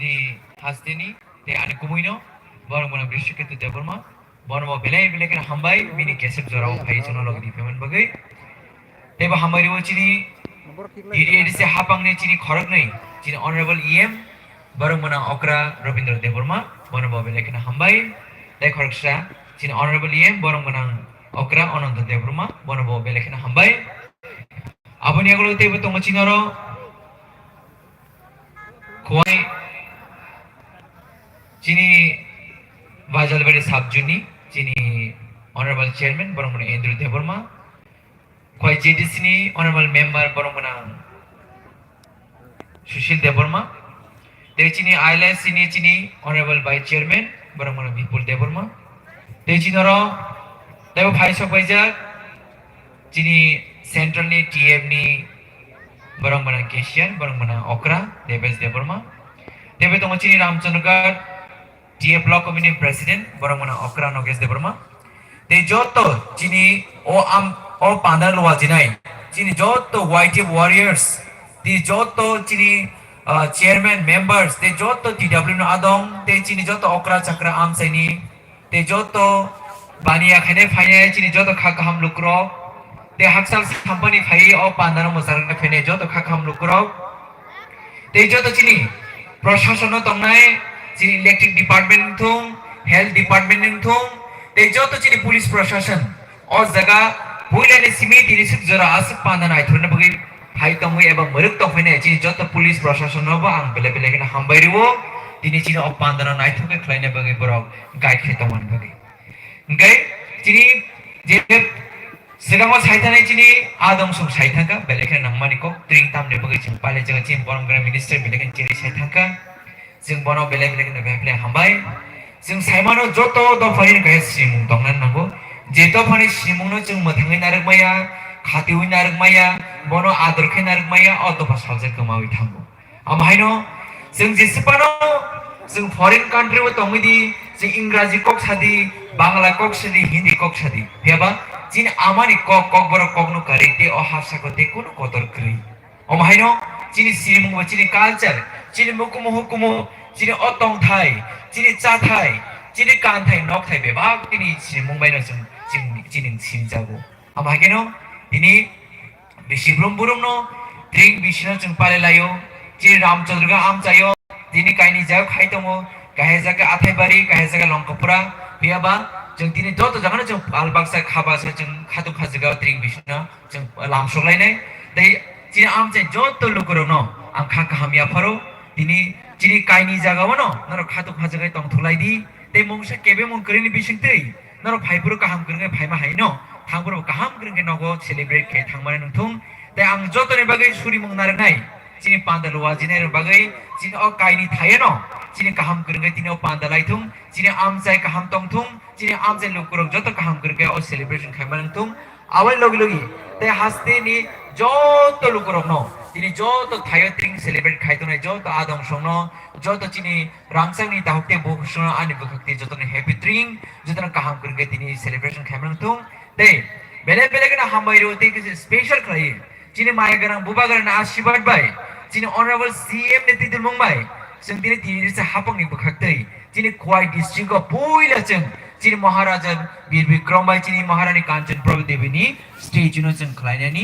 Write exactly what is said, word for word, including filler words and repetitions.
Chini hasteni tei ani kumui no borok mwnang Brishaketu Debbarma, bono bo belai belai kheno hambai, bini kesep jora o phai chwngno logi di phaimani bagwi. Tei bo hambai rwo chini T D A D C hapangni chini khoroknwi, chini Honorable E M, borok mwnang okra Rabindra Debbarma, bono bo belai kheno hambai. Tei khoroksa chini Honorable E M, borok mwnang okra Ananta Debbarma, bono bo belai kheno hambai. Aboni yagulo teibo tongo chini oro Khowai, chini Bajalbari Sabjuni, chini Honorable Chairman, borok mwnang Andrew Debbarma. Khowai J D C ni Honorable Member, borok mwnang Sushil Debbarma. Tei chini I L S C ni chini Honorable Vice Chairman, borok mwnang Bipul Debbarma. Tei chini oro teibo phai sok paijak, chini Central ni T F ni borok mwnang Cashier, borok mwnang Okra, Debesh Debbarma. Teibo tongo chini Ramchandra Ghat T F Block Committee ni President, borok mwnang Okra Nogesh Debbarma. Tei joto chini o am, o pandal wajinai, chini joto Y T F warriors, tei joto chini, ah, chairman, members, tei joto T W no adong, tei chini joto okra chakra amchaini, tei joto baniya khainai phainai chini joto kha kaham lukurok, tei hakchal sampani phaiwi o pandano mwcharwkna phainai joto kha kaham lukurok, tei joto chini proshasonno tongnai, chini electric department wngthung, health department wngthung, tei joto chini police proshashan o jaga puilani simi tini suk jora aswk panda naithokna bagwi phai tongwi eba mwrwk tongphainai chini joto police proshasonno bo ang belai belai kheno hambai rwo, tini chini o pandano naithok khe khlaina bagwi borok guide khe tongmani bagwi. Hwnkhe chini je swkango saithanai chini adong song saithangkha, belai kheno nangmani kok tring tamni bagwi chwng pailai jaga chini borom gra minister belai kheno cherwi saithangkha. Chwng bono belai belai kheno belai belai hambai. Chwng saimano joto dophani kaya simung tongna nango. Je dophani simungno chwng mwthangwi narwk maya, khatiwi narwk maya, bono ador khe narwk maya, o dopha salsa kwmawi thango. Amo haino chwng jesi phano chwng foreign country o tongwi di, chwng Ingraji kok sadi, Bangla kok sadi, Hindi kok sadi. Phiyaba chini amani kok, kokborok kokno karwi tei o hapsako tei kunu kotor kwrwi. Omo haino chini simung bo, chini culture, chini mukumu hukumu, chini o tongthai, chini chathai, chini kanthai nokthai bebak chini simung baino chwng chini, chini simjago. Amo haikeno tini bisi brum brumno tring bisino chwng pale laio, chini Ramchandra amchaio, tini kaini jaga khai tongo, kahai jaga Athaibari, kahai jaga Longkapura, phiyaba chwng tini joto jagano chwng pal baksa kha baksa chwng khatung kha jaga tring bisino chwng lamsok lainai. Tei chini amchai joto lukurokno ang kha kaham yapharo, tini chini kaini jagao no norok khatung kha jaga tongthok lai di, tei mungsa kebe mung kwrwini bisingtwi norok phaiphuru kaham kwrwngwi phaima haino, thangphuru kaham kwrwngkhe nogo celebrate khe thangmani nungthung. Tei ang jotoni bagwi surimung narwknai, chini panda luwa jinai rok bagwi, chini o kaini thayeno, chini kaham kwrwngkhe tini o panda laithung, chini amchai kaham tongthung, chini amchai lukurok joto kaham kwrwngkhe o celebration khaima nungthung. Aboni logi logi tei hasteni joto lukurokno, tini joto thaio tring celebrate khai tongnai joto adong songno, joto chini rangchakni dahok tei bukhuk songno ani bwkhak tei jotono happy tring, jotono kaham kwrwngkhe tini celebration khaima nungthung. Tei belai belai kheno hambai rwo tei kisa special khlaiwi chini maya gwnang bubagrani asirwad bai, chini Honorable C M ni twi tongmung bai, chwng tini tini risa hapangni bwkhak tei chini Khowai district o puila chwng chini Maharaja Bir Bikram bai chini Maharani Kanchan Prabha Devi ni statue no chwng khlainani